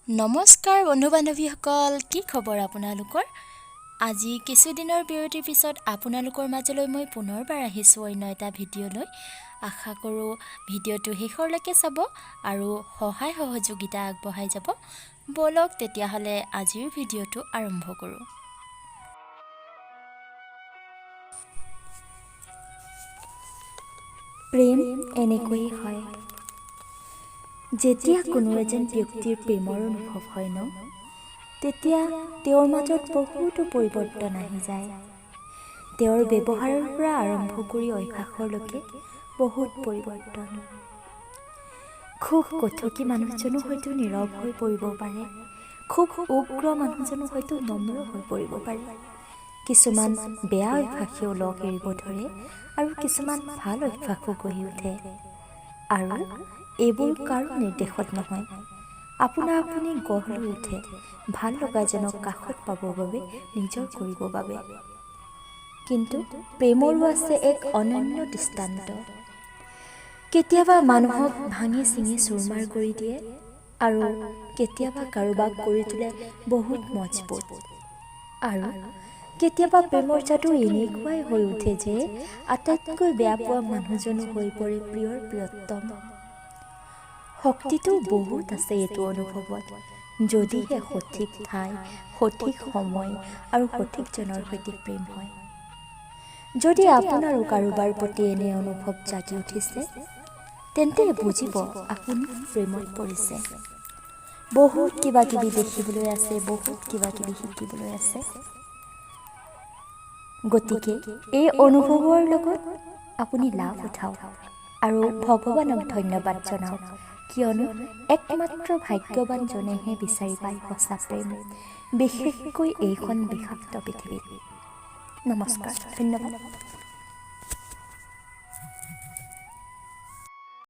নমস্কাৰ বন্ধু বান্ধৱীসকল, কি খবৰ আপোনালোকৰ? আজি কিছুদিনৰ বিৰতিৰ পিছত আপোনালোকৰ মাজলৈ মই পুনৰবাৰ আহিছোঁ অন্য এটা ভিডিঅ' লৈ। আশা কৰোঁ ভিডিঅ'টো শেষৰলৈকে চাব আৰু সহায় সহযোগিতা আগবঢ়াই যাব। ব'লক তেতিয়াহ'লে আজিৰ ভিডিঅ'টো আৰম্ভ কৰোঁ। প্ৰেম এনেকৈয়ে হয়। যেতিয়া কোনো এজন ব্যক্তিৰ প্ৰেমৰ অনুভৱ হয় ন, তেতিয়া তেওঁৰ মাজত বহুতো পৰিৱৰ্তন আহি যায়। তেওঁৰ ব্যৱহাৰৰ পৰা আৰম্ভ কৰি অভ্যাসৰলৈকে বহুত পৰিৱৰ্তন। খুব কথকী মানুহজনো হয়তো নীৰৱ হৈ পৰিব পাৰে, খুব উগ্ৰ মানুহজনো হয়তো নম্ৰ হৈ পৰিব পাৰে। কিছুমান বেয়া অভ্যাসেও লগ এৰিব ধৰে আৰু কিছুমান ভাল অভ্যাসো গঢ়ি উঠে। আৰু এইবোৰ কাৰো নিৰ্দেশত নহয়, আপোনা আপুনি গঢ় লৈ উঠে ভাল লগাজনক কাষত পাবৰ বাবে, নিজৰ কৰিবৰ বাবে। কিন্তু প্ৰেমৰো আছে এক অনন্য দৃষ্টান্ত। কেতিয়াবা মানুহক ভাঙি চিঙি চুৰমাৰ কৰি দিয়ে আৰু কেতিয়াবা কাৰোবাক কৰি তোলে বহুত মজবুত। আৰু কেতিয়াবা প্ৰেমৰ যাদু এনেকুৱাই হৈ উঠে যে আটাইতকৈ বেয়া পোৱা মানুহজনো হৈ পৰে প্ৰিয়ৰ প্ৰিয়তম। শক্তিটো বহুত আছে এইটো অনুভৱত, যদিহে সঠিক ঠাই, সঠিক সময় আৰু সঠিকজনৰ সৈতে প্ৰেম হয়। যদি আপোনাৰো কাৰোবাৰ প্ৰতি এনে অনুভৱ জাগি উঠিছে, তেন্তে বুজিব আপুনি প্ৰেমত পৰিছে। বহুত কিবা কিবি দেখিবলৈ আছে, বহুত কিবা কিবি শিকিবলৈ আছে। গতিকে এই অনুভৱৰ লগত আপুনি লাভ উঠাওক আৰু ভগৱানক ধন্যবাদ জনাওক, কিয়নো একমাত্ৰ ভাগ্যৱানজনেহে বিচাৰি পায় সঁচা প্ৰেম, বিশেষকৈ এইখন বিষাক্ত পৃথিৱীত। নমস্কাৰ, ধন্যবাদ।